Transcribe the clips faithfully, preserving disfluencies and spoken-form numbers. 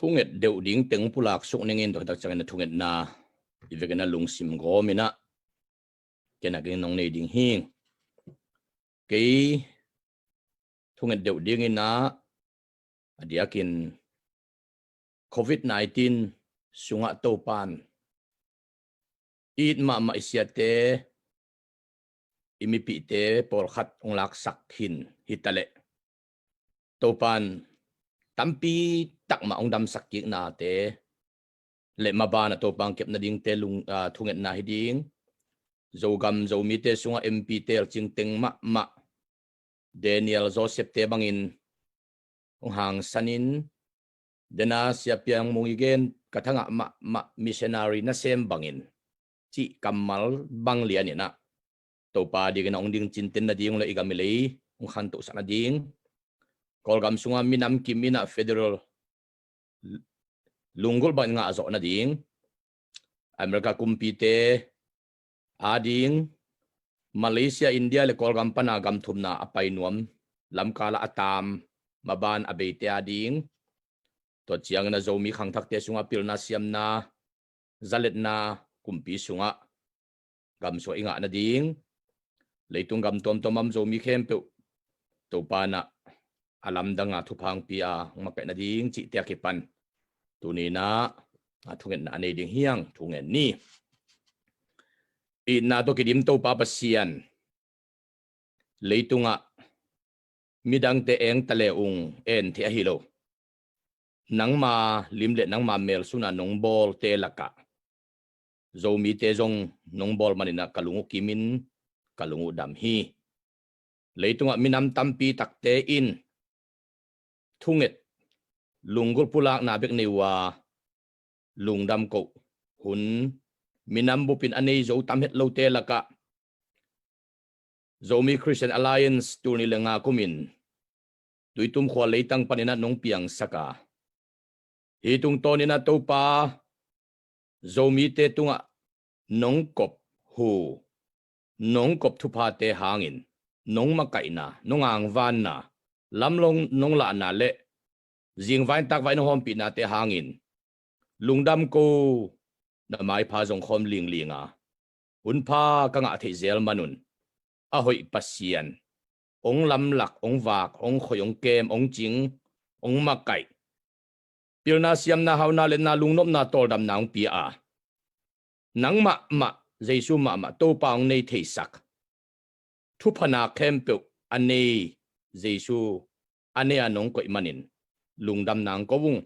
Thunget deuh ding teng pulak suk ningin, tua tak ciangin a thungetna i vekin a lungsim gawm in ah, ken a keng nong nei ding hi. Kei thunget deuh dingin ah, a diakin covid nineteen sungah Topan it mahmah i siate, i mipihte pawlkhat hong laksak hin hitaleh, Topan tampi tak mah hong damsak kiknate le maban a Topan kep nadingte lung, aa, thungetna hi ding. Zogam Zomite sungah M P tel cingteng mahmah Daniel Joseph te bangin hong hangsanin, dena Sia Piang Mung i gen ka thangah mahmah missionary nasem bangin cih kammal bang lianin ah, Topa dingin a hong ding cinten nading le i gam i lei hong khantohsak nading, Kawlgam sungah minam kim in ah federal lunggulh bangin ngah zawh nading, America kumpite ading, Malaysia, India le Kawlgam pana gam thumna a pai nuam, lamkal ah a taam, maban a beite ading, tua ciangin a Zomi khangthakte sungah pilna siamna, zaletna kumpi sungah gam sungah i ngah nading, leitung gam tuamtuam a om Zomi khempeuh Topa in ah a lamdang a thupha hong pia hong makaih nading cihte a kipan tuni in ah a thungetna a nei ding hi hang. Thungen ni. Itna tawh kidim Topa Pasian, leitungah midangte eng ta le ung en thei ahi lo, nangma lim le nangma mel sungah nong bawlte lakah Zomite zong nong bawl manin ah ka lung uh kimin, ka lung uh dam hi. Leitungah minam tampi takte in thunget lunggulh pulakna bek nei uh a, lungdam koh hun minam bupin a nei zo tam het lote lakah Zomi Christian Alliance tul nih le nga kumin Tuitum khua leitang panin ah nong piangsak a, hih tungtawnin ah Topa Zomite tungah nong kop hu, nong kop thuphate hangin nong makaihna, nong angvanna, lamlong nong lahna le zingvai takvai nong hawmpihnate hangin lungdam ko, na maipha zong khawm lingling a, hunpha ka ngah theih zel manun a hoih Pasian hong lamlak, hong vak, hong khoih, hong kem, hong cing, hong makaih, pilna siamna, hauna letna, lungnopna, tawldamna hong pia a, nang mahmah, Jesu mahmah Topa hong nei theisak, thuphana khempeuh a nei Jesu a nei a nong koih manin lungdamna hong ko ung.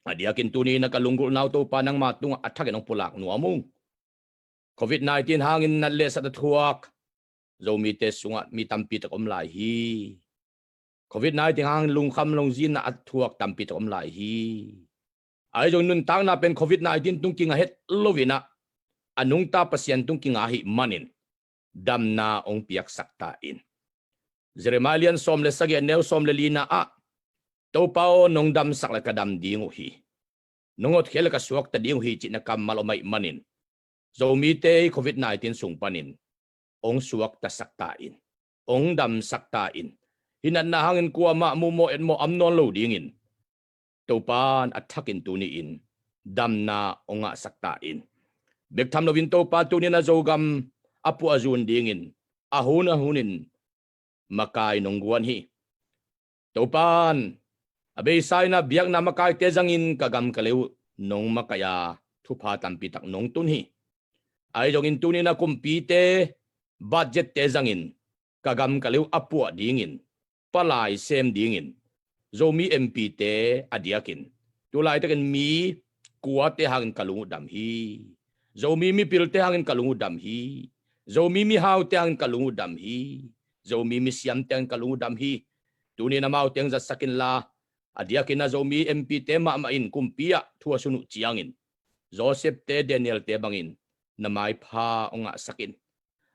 A diakin tuni in ah ka lunggulhna uh Topa nangma tungah a thakin hong pulak nuam ung. Covid nineteen hangin nat le sat a thuak Zomite sungah mi tampi tak om lai hi. Covid nineteen hangin lungkham lungzinna a thuak tampi tak om lai hi. Ahi zong nuntakna pen covid nineteen tung kingah het loin ah, a nungta Pasian tung kingah ahih manin damna hong piaksak ta in. Jeremiah lian sawm le sagih a neu sawm le lina ah, Topa aw, nong damsak le ka dam ding uh hi. Nong hotkhiat le ka suakta ding uh hi, cihna kammal om ahih manin Zomite i covid nineteen sung panin hong suaktasak ta in, hong damsak ta in, hih natna hangin kuamah muhmawh etmawh om nawn lo dingin Topa in a thakin tuni in damna hong ngahsak ta in. Bek tham loin Topa tuni in ah Zogam a puahzun dingin a hun a hunin makai nong guan hi. Topa in a beisa in ah biakna makaite zangin ka gam ka lei uh nong makaih a, thupha tampi tak nong tun hi. Ahi zongin tuni in ah kumpite budgette zangin ka gam ka lei uh a puah dingin, palai sem dingin Zomi M P te a diakin tu laitakin mi kuate hangin ka lung uh dam hi. Zomi mipilte hangin ka lung uh dam hi. Zomi mihaute hangin ka lung uh dam hi. Zomi misiamte hangin ka lung uh dam hi. Tuni in amau teng zatsak inla, a diakin ah Zomi M P te mahmah in kumpi ah thu a sun uh ciangin Joseph te, Daniel te bangin na maipha hong ngahsak in.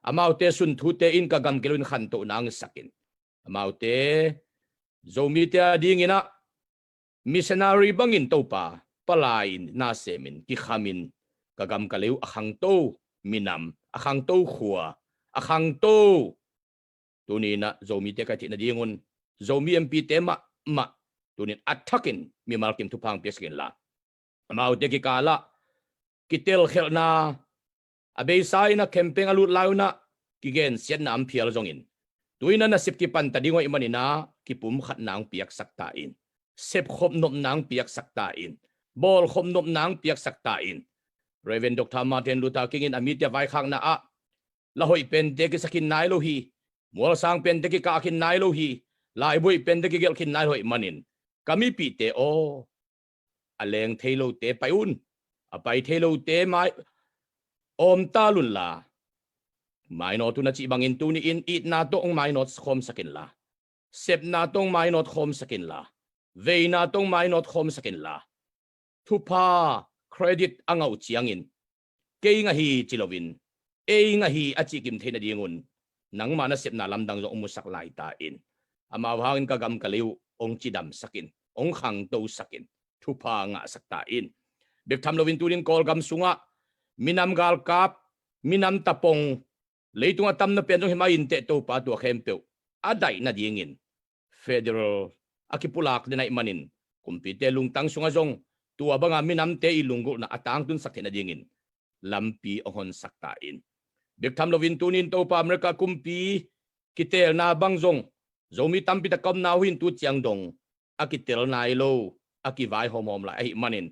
Amaute sunthute in ka gam ka lei uh in khantohna hong hisak in. Amaute Zomite a dingin ah missionary bangin Topa palai in, na sem in, kikham in, ka gam ka lei uh a khangto minam, a khangto khua, a khangto, tuni in ah Zomite ka theih nadingun Zomi M P te mahmah Tunin a thakin mimal kim thupha hong piaksak inla, amaute kikalah kitelkhelhna, a beisa in a khempeng a lut lai unah kigensiatna om phial zongin, tuina nasep kipanta ding uh ahih maninah kipumkhatna hong piaksak ta in, sepkhop nopna hong piaksak ta in, bawlkhop nopna hong piaksak ta in. Reverend Doctor Martin Luther King in a mite vaikhakna ah, la hoih pente kisa khin nai lo hi, mualsang pente kikah khin nai lo hi, laibu hoih pente kigelh khin nai lo ahih manin, ka mipihte aw, a leng thei lote pai un, a pai thei lote mai awmta lunla, mainawt un a cih bangin tuni-in itna tawh hong mainawt khawmsak inla, sepna tawh hong mainawt khawmsak inla, veina tawh hong mainawt khawmsak inla, thupha, credit a ngah uh ciangin, kei ngah hi ci loin, ei ngah hi a cih kim theih nadingun, nangma nasepna lamdang zong hong musak lai ta in. Amau hangin ka gam ka lei uh hong cidamsak in, hong khangtosak in, thupha ngahsak ta in. Bek tham loin tunin Kawlgam sungah minam galkap, minam tapong, leitung a tamna pen zong hi mah inteh Topa, tua khempeuh a daih nadingin federal a kipulak den ahih manin, kumpite lungtang sungah zong tua banga minamte i lunggulhna a tangtunsak theih nadingin lampi hong honsak ta in. Bek tham loin tunin Topa, America kumpi kiteelna bang zong Zomi tampi tak a omna uh hi in, tu ciang dong a kitel nai lo, a kivaihawmhawm lai ahih manin,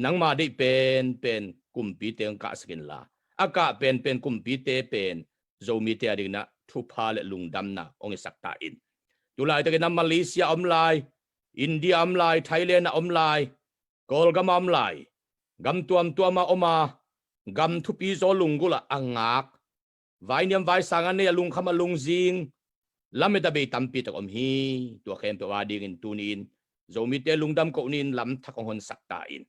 nangma deih penpen kumpite hong kahsak inla, a kah penpen kumpite pen Zomite a dingin ah thupha le lungdamna hong hisak ta in. Tulaitakin ah Malaysia a om lai, India a om lai, Thailand a om lai, Kawlgam a om lai, gam tuamtuam a om a, gam thupi zaw lunggulh ah a ngak, vainiam vaisang a nei a, lungkham a lungzing, lamet a bei tampi tak om hi. Tua khempeuh a dingin tuni-in Zomite lungdam koh ni in, lamthak hong honsak ta in.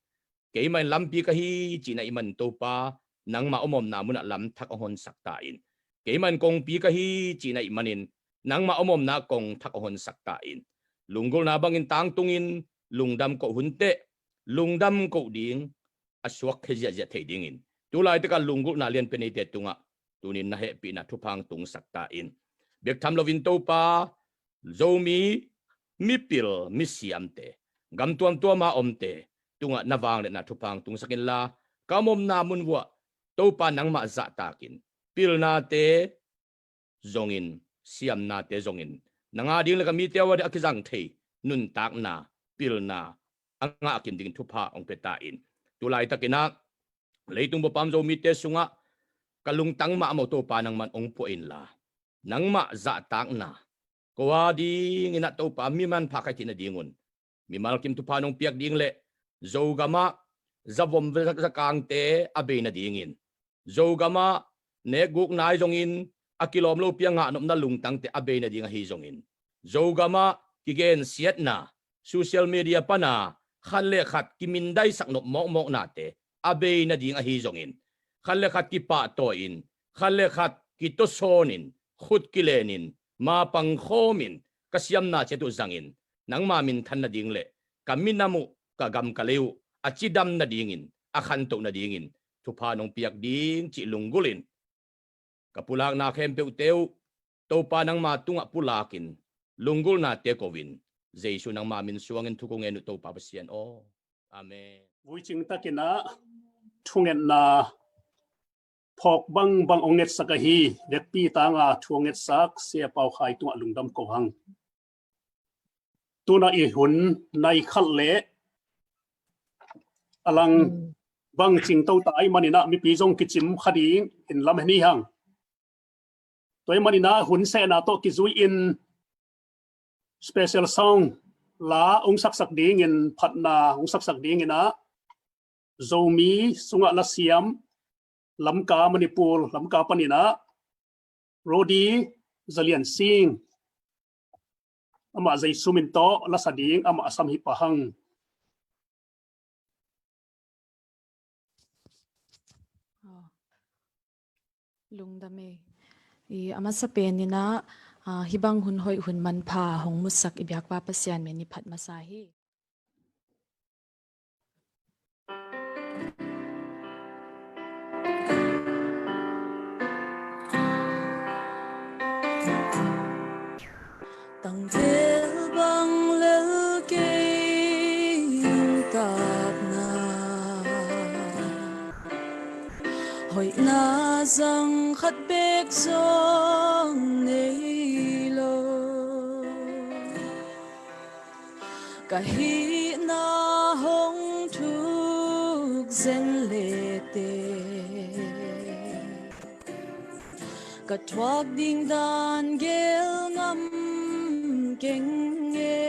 Keimah in lampi ka hi cihna ahih manin Topa, nangma omomna munah lamthak hong honsak ta in. Keimah in kongpi ka hi cihna ahih manin, nangma omomna kongthak hong honsak ta in. Lunggulhna bangin tangtungin lungdam koh hun teh, lungdam koh ding a suakkhia ziahziah thei dingin, tulaitak a lunggulhna lianpen eite tungah tunin na hehpihna thupha hong tungsak ta in. Bek tham loin Topa, Zomi mipil misiamte, gam tuamtuam a omte tungah na vangliatna thupha hong tungsak inla, ka omomna mun vuah Topa nangmah zahtakin, pilnate zongin, siamnate zongin, nang a ding le ka mite a ding a kizang thei nuntakna, pilna a ngah kim dingin thupha hong pia ta in. Tulaitakin ah leitung bup a om Zomite sungah ka lungtang mahmah uh Topa, nangman hong puah inla, nangmah zahtakna ko a dingin ah Topa mi manpha ka hih theih nadingun, mimal kim thupha nong piak ding le Zogam ah zavom zakangte a bei nadingin, Zogam ah nekguk nai zongin, a kilawm lopi a ngah nopna lungtangte a bei nading ahi zongin, Zogam ah kigensiatna, social media pana khat le khat kimindaisak nop mawkmawknate a bei nading ahi zongin, khat le khat kipahtawi-in, khat le khat kitawsawnin, khut kilenin, mapang khawmin, ka siamna ciat uh zangin, nangma minthan nading le ka minam uh, ka gam ka lei uh a cidam nadingin, a khantoh nadingin thupha nong piak ding cih lunggulhin, ka pulakna khempeuhte uh Topa nangma tungah pulakin, lunggulhnate ko-in, Jesu nangma min suangin thu kong ngen uh Topa Pasian aw. Amen. Vui cingtakin ah thungetna phawk bangbang hong ngetsak ahi, vekpi tanga thu hong ngetsak Sia Pau Khai tungah lungdam ko hang. Tuna i hun nai khat le a lang bang cingto ta ahih manin ah mipi zong kicim kha dingin lam hen hi hang. Tua ahih manin ah hun sehna tawh kizui-in special song la hong saksak dingin, phatna hong saksak dingin ah Zomi sungah lasiam, Lamka, Manipur Lamka panin ah Rodi Zalian Sing, amah Jesu min tawh lasa ding, amah a sam hi pah hang. Aw. Lungdam ei. I, a masa penin ah, a, hih bang hun hoih hun manpha hong musak i biakpa Pasian min i phat masa hi. Tangtel bang lel kei Hoihna zang khat bek zong nei lo, ka hihna hong thuk zen le teh, ka thuak ding dan geel ngam keng e.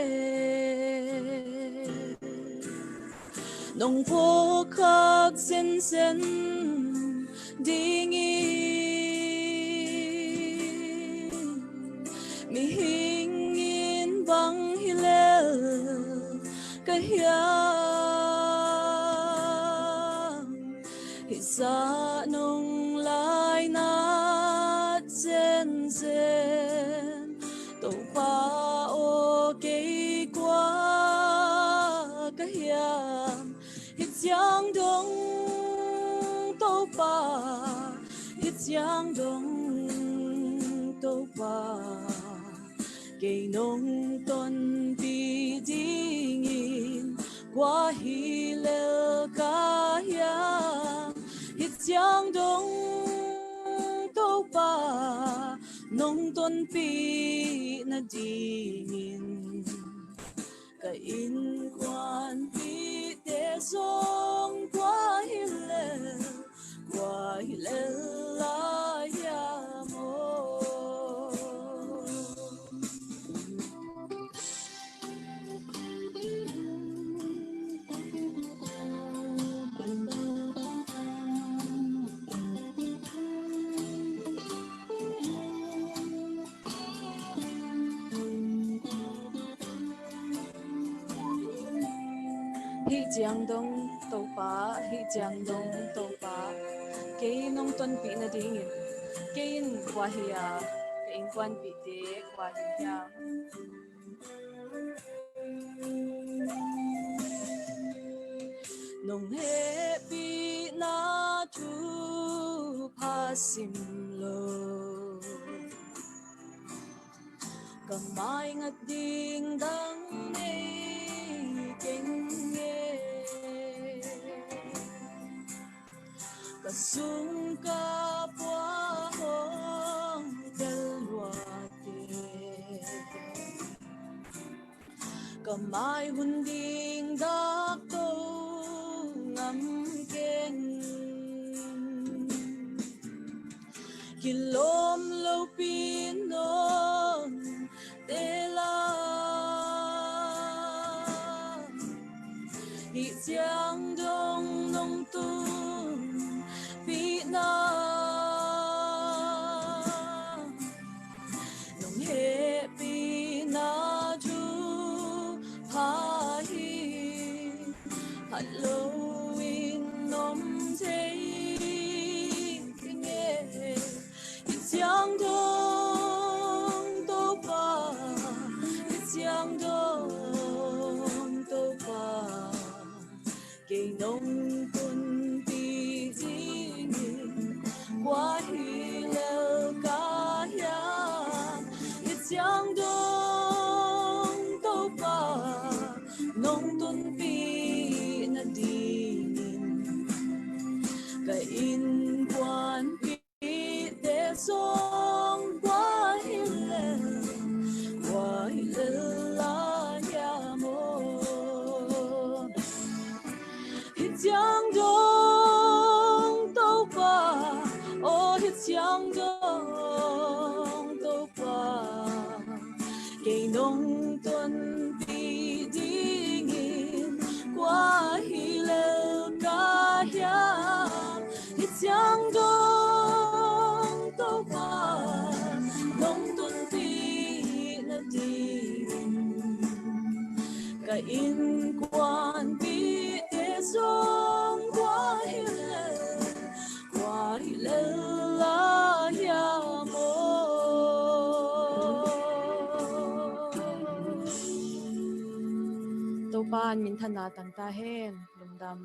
Nong phawk khak zenzen dingin, mihing in bang hi lel ka hiam? Hih zah nong lainat zenzen, Topa aw, kei kua ka hiam? Hih ciang dong Topa, hih ciang dong Topa, kei nong tonpih dingin kua hi lel ka hiam? Hih ciang dong Topa, nong tonpih nadingin ka innkuanpihte zong kua hi lel, kua hi lel lai hiam aw? Hih ciang dong Topa, hih ciang dong Topa, kei nong tonpih nadingin kei in kua hi a, ka innkuanpihte kua hi hiam? Nong hehpihna thupha sim lo, ka maingat ding dang nei keng e. Ka sung ka pua hong tel lua teh, ka mai hun ding dak to ngam keng. Kilawm lopi nawn te la, hih ciang dong nong tunpihna, nong hehpihna thupha hi. Hat loin om thei ding e. Hih ciang dong Topa, hih ciang dong Topa, kei nong tunpih dingin kua hi lel ka hiam? Hih ciang dong Topa, nong tunpih nadingin ka innkuanpihte zong kua hi lel, kua hi lel lai hiam aw? Hih ciang dong Topa, aw, hih ciang dong Topa, kei nong tonpih dingin kua hi lel ka hiam? Hih ciang dong Topa, nong tunpih nadingin ka innkuanpihte zong kua hi lel, kua hi lel lai hiam aw? Topa in minthanna tang ta hen. Lungdam.